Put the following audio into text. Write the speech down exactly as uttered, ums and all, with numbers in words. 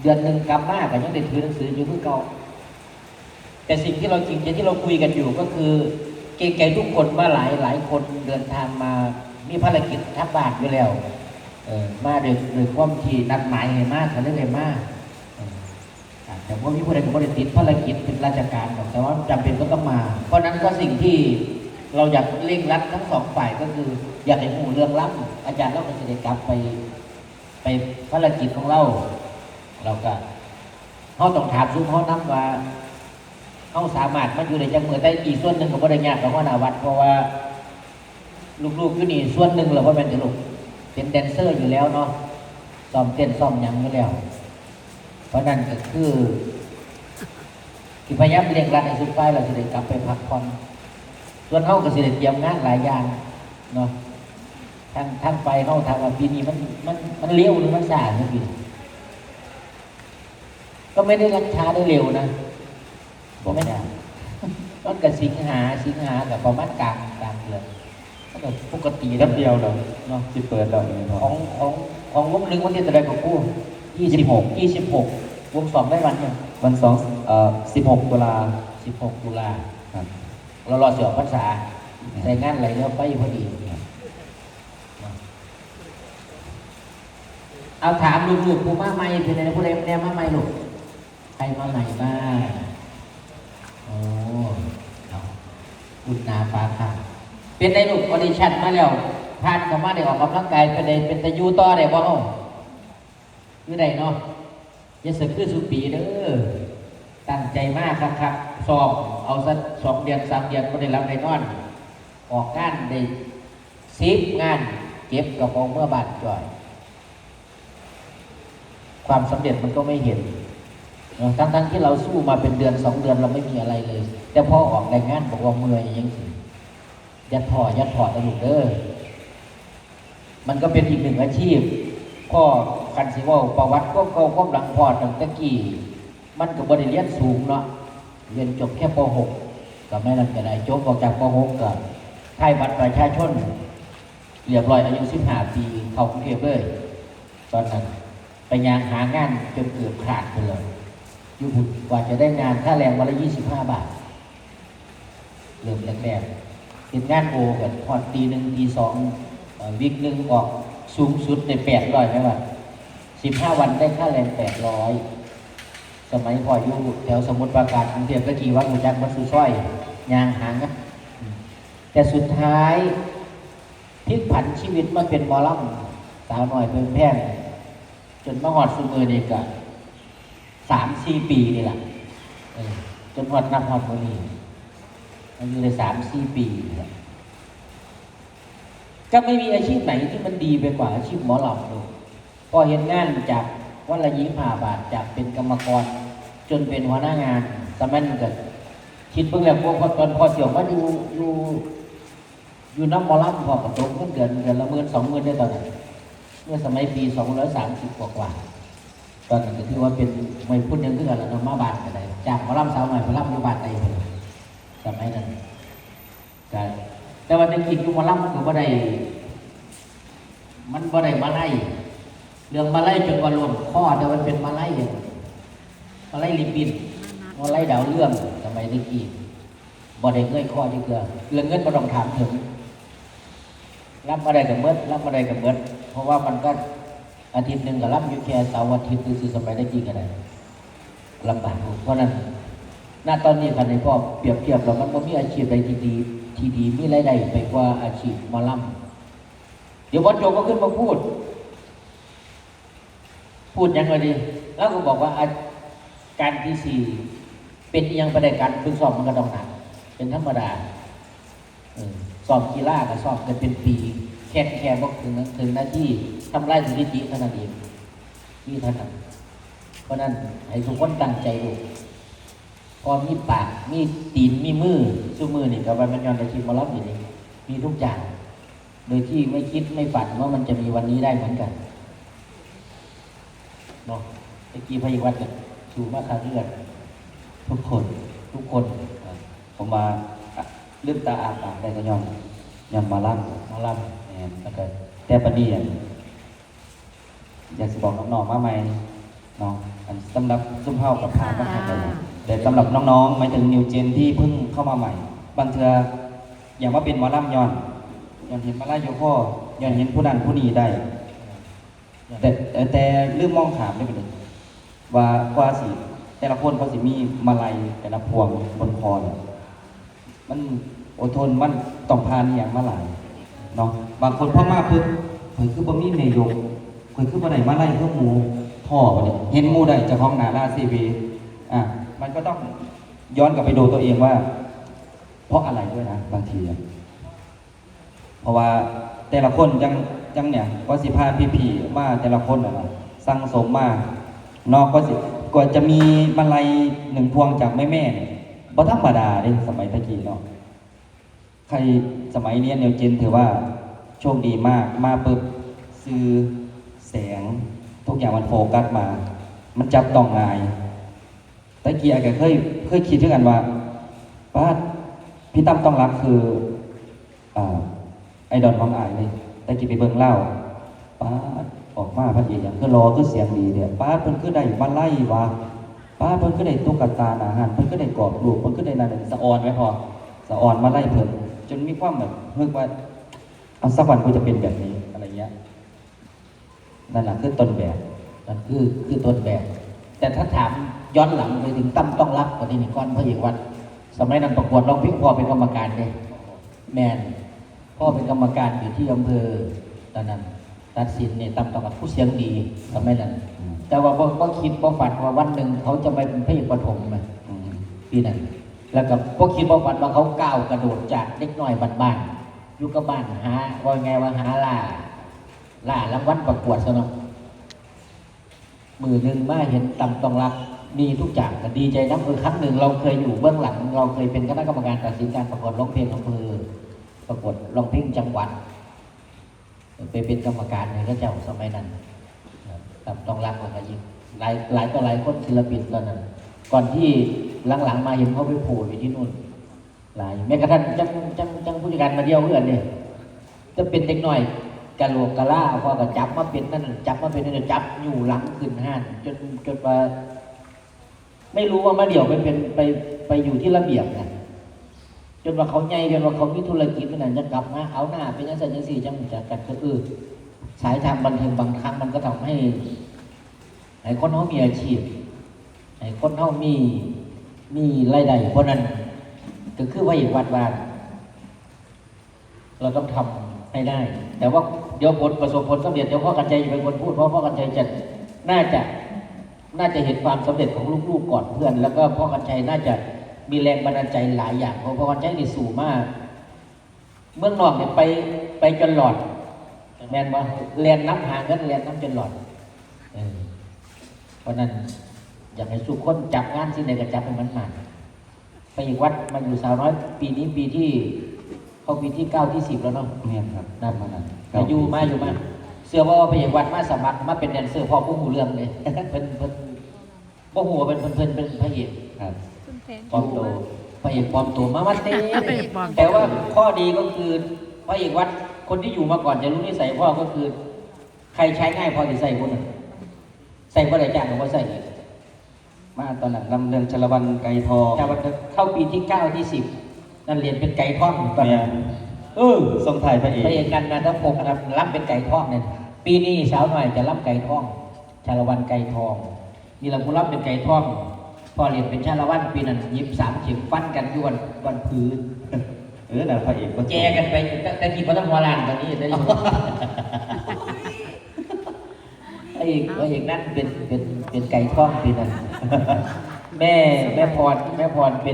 เดือนหนึ่งกลับมาก็ยังได้ถือหนังสืออยู่คือเก่า แต่สิ่งที่เราจริงใจที่เราคุยกันอยู่ก็คือ เกรงใจทุกคนว่าหลายหลายคนเดินทางมามีภารกิจทางบ้านอยู่แล้ว เออมาโดยโดยความที่นัดหมายให้มาก็เลยได้มาเอออาจจะว่ามีผู้ใดก็บ่ได้ติดภารกิจเป็นราชการหรอกแต่ว่าจำเป็นก็ต้องมา เพราะนั้นก็สิ่งที่เราอยากเร่งรัดทั้งสองฝ่ายก็คือ อยากให้รู้เรื่องล้ำอาจารย์เราก็จะได้กลับไป ไปภารกิจของเราเราก็เราต้องถามซุมเขานำว่าเขาสามารถมาอยู่ได้จังมือแต่อีกส่วนหนึ่งก็บ่ได้ยากกับหัวหน้าวัดเพราะว่า ลูกๆอยู่นี่ส่วนหนึ่งเราก็เป็นลูกเป็นแดนเซอร์อยู่แล้วเนาะซ้อมเต้นซ้อมหยังอยู่แล้ว เพราะนั้นก็คือที่พยายามเร่งรัดให้สุดท้ายเราจะได้กลับไปพักผ่อนส่วนเขาก็สิได้เตรียมงานหลายอย่างเนาะทางทางไปเขาถามว่าปีนี้มันมันมันเร็วหรือมันช้าเนาะปีนี้ก็ไม่ได้รักช้าได้เร็วนะ บ่แม่นหยัง มันก็สิงหา สิงหาก็ประมาณกลางกลางเดือน มันก็ปกติแป๊บเดียวเนาะ เนาะ สิเปิดแล้วนี่เนาะ ของของของวงหนึ่งวันที่เท่าไหร่ก็ครู ยี่สิบหก ยี่สิบหก วงสองได้วันหนึ่ง วันสอง เอ่อ สิบหก ตุลา สิบหก ตุลา ครับ เรารอเสือพรรษา อืม ใส่งานไหลเรือไฟพอดี ครับ เอาถามลูกๆผู้มาใหม่เป็นไงผู้ใดแน่มาใหม่ลูก ใครมาใหม่บ้างโอ้เอาคุณนาฟ้าค่ะ เป็นได้ลูกออดิชั่นมาแล้ว ผ่านเข้ามาได้ออกกำลังกายเป็นได้เป็นตะยูต่อได้บ่เฮาอยู่ได้เนาะอย่าเสียคือสุปีเด้อตั้งใจมากครับครับสอบเอาสักสองเดือนสามเดือนก็ได้รับได้นอน ออกงานได้สิบงาน เก็บกระเป๋าเมื่อบ้านจ่อย ความสำเร็จมันก็ไม่เห็นเนอะทั้งๆที่เราสู้มาเป็นเดือนสองเดือนเราไม่มีอะไรเลย แต่พอออกแรงงานบอกว่าเมื่อยยังสิอย่าท้ออย่าท้อนะลูกเด้อมันก็เป็นอีกหนึ่งอาชีพพ่อคันสิเว่าประวัติความเก่าความหลังพ่อตั้งแต่กี้มันก็บ่ได้เรียนสูงเนาะเรียนจบแค่ป .หก ก็ไม่นั้นก็ได้จบออกจากป .หก ก็ถ่ายบัตรประชาชน เรียบร้อยอายุสิบห้าปีเข้ากรุงเทพเลยตอนนั้นไปย่างหางานจนเกือบขาดไปเลยอยู่บุญกว่าจะได้งานค่าแรงวันละยี่สิบห้าบาทเริ่มแรกๆเฮ็ดงานโอกันฮอดตีหนึ่งตีสองเอ่อวีคหนึ่งออกสูงสุดได้แปดร้อยไหมวะสิบห้าวันได้ค่าแรงแปดร้อยสมัยพ่ออยู่แถวสมุทรปราการกรุงเทพฯตะกี้ว่ารู้จักวัดสุซอยย่างหางานแต่สุดท้าย พลิกผันชีวิตมาเป็นหมอลำสาวน้อยเพิ่งแพงจนมาฮอดซุมื้อนี้ก็สามสี่ปีนี่ล่ะเออจนฮอดนับฮอดมื้อนี้อายุได้สามสี่ปีนี่ล่ะก็ไม่มีอาชีพไหนที่มันดีไปกว่าอาชีพหมอลำเลยพอเฮ็ดงานจากวันละยี่สิบห้าบาทจากเป็นกรรมกรจนเป็นหัวหน้างานสมัยนั้นก็คิดเบิ่งแล้วพวกพ่อตอนพ่อสิออกมาอยู่อยู่ อยู่นำหมอลำพ่อก็ตกเงินเดือนเดือนละหมื่นสองหมื่นได้ตอนนั้นเมื่อสมัยปีสองร้อยสามสิบกว่าๆตอนนั้นก็ถือว่าเป็นวัยรุ่นหนึ่งคือกันล่ะเนาะมาบ้านก็ได้จ้างหมอลำสาวน้อยไปลำอยู่บ้านใด๋พุ่นล่ะสมัยนั้นก็แต่ว่าแต่กี้อยู่หมอลำมันก็บ่ได้มันบ่ได้มาลัยเรื่องมาลัยจนว่าล้นคอแต่มันเป็นมาลัยหยังมาลัยริบบิ้นมาลัยดาวเรืองสมัยแต่กี้ บ่ได้เงยคอจักเทื่อเรื่องเงินบ่ต้องถามถึงรับบ่ได้ก็เมิดรับบ่ได้ก็เมิดเพราะว่ามันก็อาทิตย์หนึ่งก็รับอยู่แค่เสาร์อาทิตย์ซื่อๆสมัยแต่กี้ก็ได้ลำบากเพราะนั้นณตอนนี้คันให้พ่อเปรียบเทียบแล้วมันบ่มีอาชีพใดที่ดีที่ดีมีรายได้ไปกว่าอาชีพหมอลำเดี๋ยวบอสโจก็ขึ้นมาพูด พูดหยังก็ดี แล้วก็บอกว่าอาการที่สี่เป็นอิหยังไปได้การฝึกซ้อมมันก็ต้องหนัก เป็นธรรมดาเออซ้อมกีฬาก็ซ้อมกันเป็นปีแข่งแค่บอกถึงถึงนาทีทำลายสถิติเท่านั้นเองนี่เท่านั้นเพราะนั้นให้ทุกคนตั้งใจดูพอมีปากมีตีนมีมือสู้มือนี่ก็ว่ามันย้อนในทีมหมอลำอยู่นี่มีทุกอย่าง โดยที่ไม่คิดไม่ฝันว่ามันจะมีวันนี้ได้เหมือนกันเนาะตะกี้พระอิวัฒน์กับชูมาคาเลือดทุกคนทุกคนอ่ะผมมาอ่ะลืมตาอ้าปากได้ก็ย้อนย้อนหมอลำหมอลำแม่นแล้วก็แต่ปานนี้อ่ะอยากสิบอกน้องๆมาใหม่เนาะอัน สำหรับซุมเฮากับผ่านมาคักแล้วนะ แต่สำหรับน้องๆ หมายถึง new gen ที่เพิ่งเข้ามาใหม่ บางเทื่ออยากมาเป็นหมอลำย้อน ย้อนเห็นมาลายอยู่คอ ย้อนเห็นผู้นั้นผู้นี้ได้ แต่แต่แต่ลืมมองข้ามได้ไปเลย ว่ากว่าสิแต่ละคนเขาสิมีมาลัยแต่ละพวงบนคอเนี่ย มันอดทน มันต้องผ่านอหย่างมาหลายเนาะ บางคนพอมาปุ๊บ "ข่อยคือบ่มีแม่ยก ข่อยคือบ่ได้มาลัยคือหมู่" ท้อบัดนี้ เห็นหมู่ได้เจ้าของหน้าลาซีวี อ่ะ มันก็ต้องย้อนกลับไปดูตัวเองว่า เพราะอะไรด้วยนะ บางทีอะ เพราะว่าแต่ละคนจั่ง จั่งเนี่ย กว่าสิผ่านพี่ๆ มาแต่ละคนน่ะนะ สั่งสมมาเนาะ กว่าสิ กว่าจะมีมาลัยหนึ่งพวงจากแม่ๆ เนี่ย บ่ธรรมดาเด้ สมัยตะกี้เนาะ ใคร สมัยเรียน new gen ถือว่าโชคดีมาก มาปุ๊บ ชื่อ แสง ทุกอย่างมันโฟกัสมา มันจับต้องง่าย ตะกี้อ้ายก็เคย เคยคิดคือกันว่า "ป๊าด พี่ตั้มต้องรักคือ อ่า ไอดอลของอ้ายเลย" ตะกี้ไปเบิ่งลาว "ป๊าด ออกมาพระเอกหยังคือหล่อ คือเสียงดีเนี่ย ป๊าด เพิ่นคือได้มาลัยวะ ป๊าด เพิ่นคือได้ตุ๊กตาหน้าฮ้าน เพิ่นคือได้กรอบรูป เพิ่นคือได้นั่นสะออน" ไหมพ่อ สะออนมาลัยเพิ่น จนมีความแบบนึกว่า "เอา สักวันกูจะเป็นแบบนี้" อะไรเงี้ย นั่นแหละคือต้นแบบ นั่นคือ คือต้นแบบ แต่ถ้าถามย้อนหลังไปถึงตั้มต้องรักกว่านี้นี่ ก่อนพระเอกวัด สมัยนั้นประกวดร้องเพลง พ่อเป็นกรรมการเด้ แม่น พ่อเป็นกรรมการอยู่ที่อำเภอ ตอนนั้น ตัดสินเนี่ย ตั้มต้องรักผู้เสียงดี สมัยนั้น อืม แต่ว่าบ่ บ่คิดบ่ฝันว่าวันหนึ่งเขาจะมาเป็นพระเอกปฐมนะ อืม ปีนั้น แล้วก็บ่คิดบ่ฝันว่าเขาก้าวกระโดดจากเด็กน้อยบ้านๆ อยู่กับบ้าน หา ว่าไงว่าหาล่า ล่ารางวัลประกวดซะเนาะ มื้อหนึ่งมาเห็นตั้มต้องรัก มีทุกอย่าง ก็ดีใจนำ คือครั้งหนึ่งเราเคยอยู่เบื้องหลัง เราเคยเป็นคณะกรรมการตัดสินการประกวดร้องเพลงอำเภอ ประกวดร้องเพลงจังหวัด ไปเป็นกรรมการให้เขาเจ้าสมัยนั้น ตั้มต้องรัก แล้วก็อีกหลาย หลายต่อหลายคน ศิลปินตอนนั้น ก่อนที่หลังๆมาเห็นเขาไปโผล่อยู่ที่นู่น หลาย แม้กระทั่งจั่ง จั่ง จั่งผู้จัดการมาเดี่ยวคือกันเด้ จะเป็นเด็กน้อยกะโหลกกะลา พ่อก็จับมาเป็นนั่น จับมาเป็นนี่ จับอยู่หลังขึ้นฮ้าน จน จนว่า ไม่รู้ว่ามาเดี่ยวไปเป็น ไป ไปอยู่ที่ระเบียบนะ จนว่าเขาใหญ่ จนว่าเขามีธุรกิจนั่นน่ะ จะกลับมาเอาหน้าเป็นจั่งซั่นจั่งซี่ จั่งรู้จักกัน ก็คือ สายทางบันเทิงบางครั้งมันก็ทำให้ ให้คนเฮามีอาชีพ ให้คนเฮามี มีรายได้ เพราะนั้น ก็คือว่าอีกวัดว่า เราต้องทำให้ได้ แต่ว่าเดี๋ยวผลประสบผลสำเร็จ เดี๋ยวพ่อกันชัยจะเป็นคนพูด เพราะพ่อกันชัยจะ น่าจะ น่าจะเห็นความสำเร็จของลูกๆก่อนเพื่อน แล้วก็พ่อกันชัยน่าจะมีแรงบันดาลใจหลายอย่าง เพราะพ่อกันชัยนี่สู้มา เมืองนอกเนี่ยไป ไปจนหลอด แม่นบ่ แล่นนำหาเงิน แล่นนำจนหลอด เออ เพราะนั้น อยากให้ทุกคนจับงานสิ่งใดก็จับให้มันหมาน พระเอกวัดมาอยู่สาวน้อย ปีนี้ปีที่ เข้าปีที่เก้าที่สิบแล้วเนาะ แม่นครับ นั่น ประมาณนั้น อายุมา อายุมา เชื่อว่าพระเอกวัดมาสมัครมาเป็นแดนเซอร์ พ่อบ่ฮู้เรื่องเลย เพิ่น เพิ่น บ่ฮู้ว่าเป็น เพิ่น เพิ่นเป็นพระเอก ครับ คุณแพง ปลอมตัว พระเอกปลอมตัวมา มาเต็ม พระเอกปลอมตัว แต่ว่าข้อดีก็คือ พระเอกวัดคนที่อยู่มาก่อนจะรู้นิสัยพ่อก็คือ ใครใช้ง่ายพ่อสิใส่คนนั้น ใส่บ่ได้จ้างก็บ่ใส่อีก มาตอนนั้นลำเรื่องชาละวันไกรทอง แต่ว่าเข้าปีที่เก้าที่สิบ นั่นเรียนเป็นไกรทองอยู่ตอนนั้น แม่น เออ ส่งท้ายพระเอก พระเอกกันนาทพงศ์นะครับ ลำเป็นไกรทองเนี่ย ปีนี้สาวน้อยจะลำไกรทอง ชาละวันไกรทอง นี่ล่ะผู้ลำเป็นไกรทอง พ่อเรียนเป็นชาละวัน ปีนั้นหยิบสามเข็มฟันกันอยู่วัน วันพื้น เออ นั่นพระเอกก็ แจกันไป แต่ แต่กี้บ่ทันหัวล้าน ตอนนี้ได้อยู่ พระเอก พระเอกนั่นเป็น เป็น เป็นไกรทองปีนั้น แม่ แม่พร แม่พรเป็น